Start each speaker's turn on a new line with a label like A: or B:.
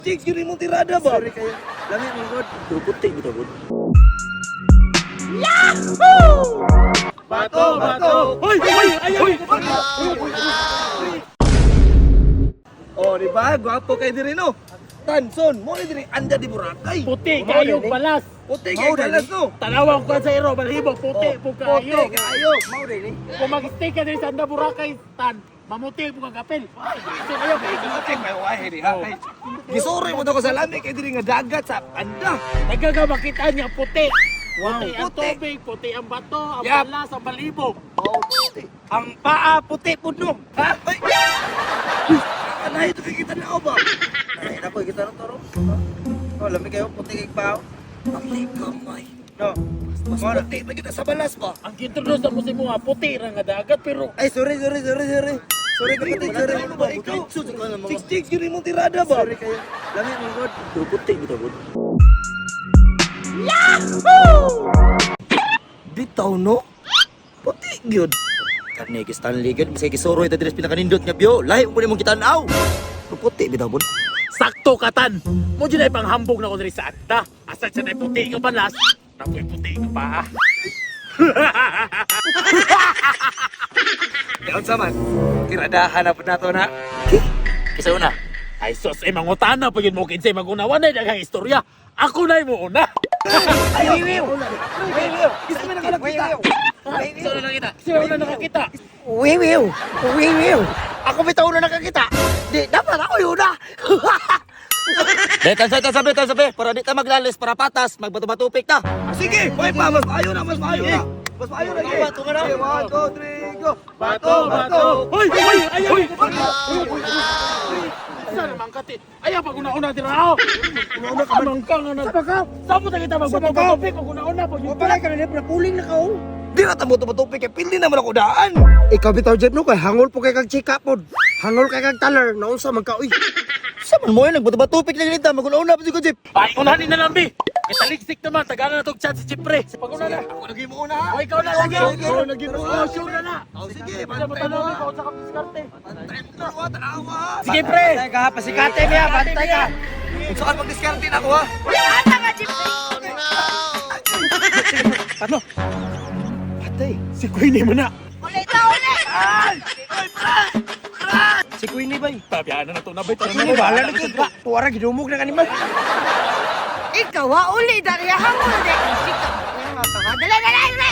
A: Chicks, yun imong tirada ba?
B: Sorry kayo. Lami man god.
A: Pero puti bitaw god.
B: Bato, bato.
C: Hoy! Hoy! Ayaw!
A: Oh, di ba? Gwapo kay diri no. Tanson, mo ni diri anda di Boracay.
C: Puti kayo balas.
A: Puti kay balas no.
C: Tanawa ko sa iro, balhibo, puti po kayo.
A: Puti kayo.
B: Mao rin eh.
C: Kung mag-stay ka din sa Anda Boracay, tan, mamuti po kang kapil. So kayo, kay
A: Puti may wahe di ha. Kay Gisuri mo to ko sa lami kay diri nga dagat sa anda.
C: Nagkaga makita niya puti. Puti ang
A: Puti.
C: tubig, puti ang bato, ang
A: Yap.
C: balas, ang balhibo.
A: Oh, puti.
B: Ang paa puti pud no.
A: Ha? Ay! Anay ito kay kita na ba?
B: Ay, na po kita ro toro. Oh, lami kayo puti kay paa.
A: Amay kamay.
B: No.
A: Mas puti pa kita sa balas ba?
C: Ang gintroduce na mo si mga puti ra nga dagat pero
B: Ay, sorry, sorry, sorry, sorry. Sorry kapatid, sorry.
A: Ano ba ikaw? Chicks, chicks, yun imong tirada ba?
B: Sorry kayo. Lami man god.
A: Pero puti bitaw god. Bitaw no? Puti gyud.
B: Kani kay Stanley gud, bisay gisuro ita diri sa pinakanindot nga view. Lahi mo nimong gitan-aw.
A: Pero puti bitaw god.
C: sakto katan. Mo dyan ay panghambog na ko diri sa Anda. Asa siya na puti nga balas, napoy puti nga paa.
A: Kaon sa man. Tiradahan na pud nato na.
B: Kisa una.
C: Ay sus, ay mangutana pa yun mo kinsay magunawa na daghang istorya. Ako na mo una.
B: Wiwiw. Wiwiw.
A: Isa man ang nakita.
B: Kisa una nakita.
C: Sila una nakakita.
B: Wiwiw. Wiwiw. Ako bitaw una nakakita. Di dapat ako yun na. Dahil tansa tansa tansa para di ta maglalis para patas magbato-batupik ta.
A: Sige, may pa mas maayo na, mas maayo na. Mas maayo na.
B: Bato ka na.
A: Sige, 1 2 3 go.
C: Bato, bato. Hoy, hoy, ayaw. Sa naman kati. Ayaw pag una-una dira ako. Una ka man ka nga nag. Sa mo kita magbato-batupik pag una-una pag yun.
B: Wala ka na na puling na ka oh.
A: Di na tamo tumatupik kay pili naman ako daan.
D: Ikaw bitaw Jeff no kay hangol po kay kag chika pod. Hangol kay kag taler naunsa man ka uy.
B: Sa man mo yun nagbato-batupik na ganita maguna-una pa ko Jeff.
C: Ay, unahin na lang bi. Kitaligsik naman, tagana na tog chat si Jeffrey. Pag una na.
A: Ako nagimo una.
C: O ikaw na lagi.
A: Ako nagimo una.
C: Oh, sure na na.
A: Oh, sige,
C: Wala mo
A: bantay mo.
C: tanaw ko sa diskarte.
A: Bantay mo na ako, tanawa.
C: Sige pre.
B: Bantay ka, pasikate niya, bantay ka.
A: Kung saan magdiskarte na ako ha.
C: Ano?
B: Patay.
C: Si Queenie mo na.
E: Ulit na ulit!
B: Si Queenie bay.
C: Tabihan na to na bay. Tara
D: Ano bahala na gyud. Tuwara gidumog na kanima.
E: Ikaw ha, uli dali hangol di kang chika. Dali, dali, dali!